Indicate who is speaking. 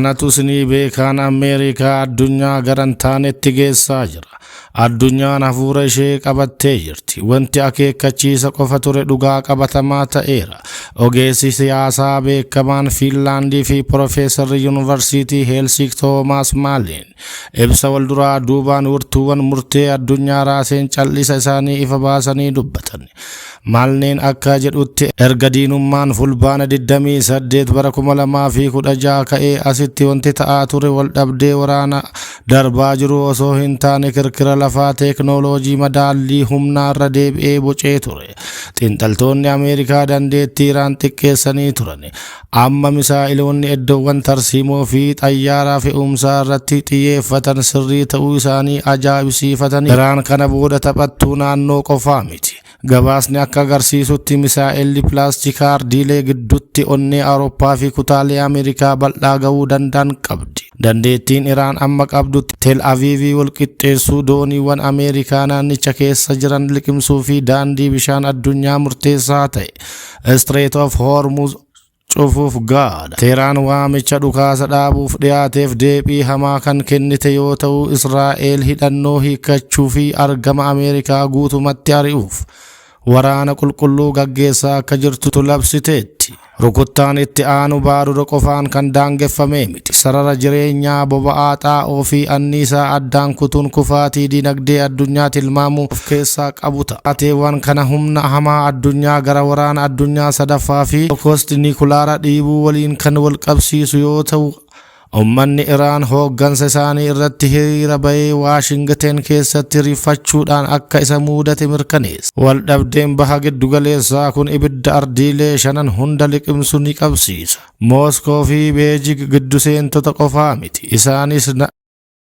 Speaker 1: Anatu isinii beekaan Ameerikaa addunyaa gara hin taanetti geessaa jira. Addunyaan hafuura ishee qabattee jirti. Wanti akeekkachiisa qofa ture dhugaa qabatamaa ta'eera. Ogeessi siyaasaa beekamaan Fiinlaandii fi Pirofeesarri Yuunivarsiitii Heelsiik Toomaas Maaliin ibsa walduraa duubaan wirtuuwwan murtee addunyaa raaseen cal'isa isaanii ifa baasanii dubbatan. Maalneen akka jedhutti erga diinummaan Fulbaana 28 bara 2016 ka'ee asitti wanti ta'aa ture waldhabdee waraana darbaa jiru osoo hin taane kirkira lafaa teeknooloojii madaallii humnaa irra deebi'ee bocee ture. Xiinxaltoonni Ameerikaa dandeettii Iraan xiqqeessanii turan. Amma misaa'iloonni eddoowwan tarsiimoo fi xayyaaraa fe'umsaa irratti xiyyeeffatan sirrii ta'uu isaanii ajaa'ibsiifatanii. Iraan kana booda taphattuu naannoo qofaa miti. Gabaasni akka agarsiisutti misaa'elli pilaastikaa ardiilee gidduutti onnee Awurooppaa fi kutaalee Ameerikaa bal'aa ga'uu danda'an qabdi. Dandeettiin Iraan amma qabdu Tel Aviivii walqixxeessuu, dooniiwwan Ameerikaa naannicha keessa jiran liqimsuu fi daandii bishaan addunyaa murteessaa ta'e Strait of Hormuz cufuuf gahaadha. Teeraan waamicha dhukaasa dhaabuuf dhiyaateef deebii hamaa kan kennite yoo ta'u, Israa'el hidhannoo hiikkachuu fi argama Ameerikaa guutumatti ari'uuf waraana qulqulluu gaggeessaa akka jirtu labsiteetti. Rukuttaan itti aanu baaruda qofaan kan daangeffame miti. Sarara jireenyaa boba'aa, xaa'oo fi anniisaa addaan kutuun kufaatii dinagdee addunyaa tilmaamuu of keessaa qabu ta'a. Taateewwan kana humna hamaa addunyaa gara waraana addunyaa sadaffaa fi holokoost niikulaara dhiibuu waliin kan wal qabsiisu yoo ta'u, ummanni Iraan hooggansa isaanii irratti hiriira bahee Waashingten keessatti rifachuudhaan akka isa muudate mirkaneessa. Waldhabdeen baha giddugaleessaa kun ibidda ardiilee shanan hunda liqimsu ni qabsiisa. Mooskoo fi Beejig giddu seentota qofaa miti. Isaanis